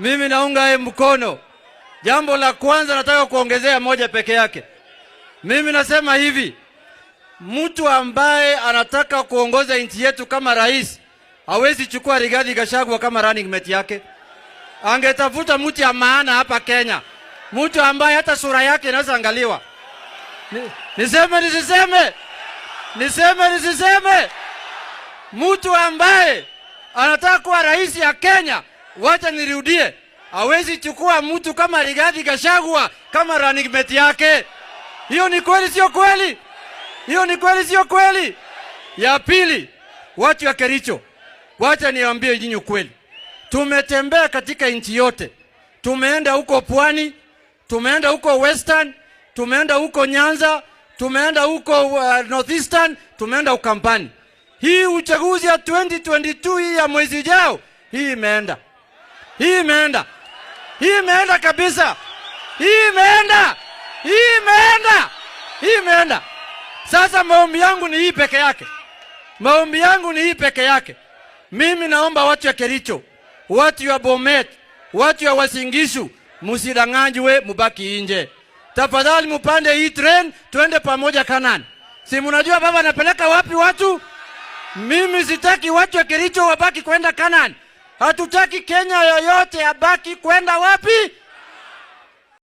Mimi naunga yeye mkono. Jambo la kwanza nataka kuongezea moja peke yake. Mimi nasema hivi, mtu ambaye anataka kuongoza nchi yetu kama rais hawezi chukua Rigathi Gachagua kama running mate yake. Angetafuta mtu ya maana hapa Kenya, mtu ambaye hata sura yake inaweza angaliwa. Niseme nisiseme? Niseme nisiseme? Mtu ambaye anataka kuwa rais ya Kenya, wacha nirudie, hawezi chukua mtu kama Rigathi Gachagua kama running mate yake. Hiyo ni kweli, sio kweli? Hiyo ni kweli, sio kweli? Ya pili, watu ya Kericho, wacha niwaambie nyinyi ukweli. Tumetembea katika nchi yote, tumeenda huko Pwani, tumeenda huko Western, tumeenda huko Nyanza, tumeenda huko Northeastern, tumeenda Ukambani. Hii uchaguzi ya 2022, hii ya mwezi ujao, hii imeenda, hii imeenda, hii imeenda kabisa, hii imeenda, hii imeenda, hii imeenda. Sasa maombi yangu ni hii peke yake, maombi yangu ni hii peke yake. Mimi naomba watu ya Kericho, watu ya Bomet, watu ya Uasin Gishu, msidanganywe, mubaki nje. Tafadhali mupande hii train, twende pamoja Canaan. Si mnajua baba anapeleka wapi watu? Mimi sitaki watu wa Kericho wabaki kwenda Canaan. Hatutaki Kenya yoyote abaki kwenda wapi?